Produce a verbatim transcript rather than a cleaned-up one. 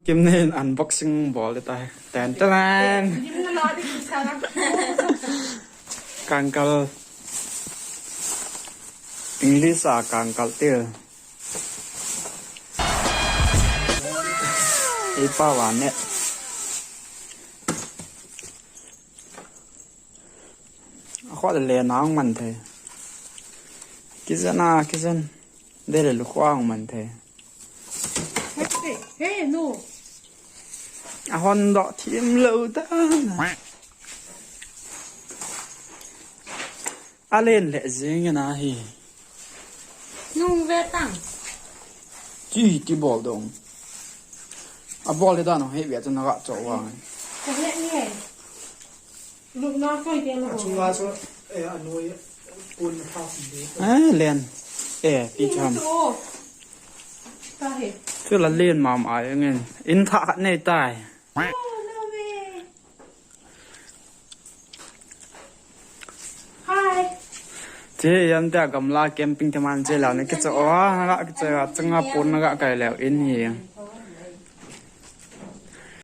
Kim nen unboxing bol tai. Tan tan. Lim na la di kisa na. Kangkal. English a kangkal til. Ipa wa ne. Akho le le nang man the. Kizen a, kizen. Dele lu khwang man the. Hey, hey, no. Ahon do thim lo ta. Alen le jing na hi. Nung ve tang. Ti ti bol dong. A bol le dan he ve chun na ga cho wa. Ka he ni. Lupna koi te na. Achunga chu, eh, anoi pun na pha kum de. Ah, len. Eh, pi cham. Chu la len mam ai ngen. In tha khat nei tai. Hi. Che yam ta gamla camping te man che la ne ke cho. Ah, na ga ke cho, chunga pun na ga kai le in hi.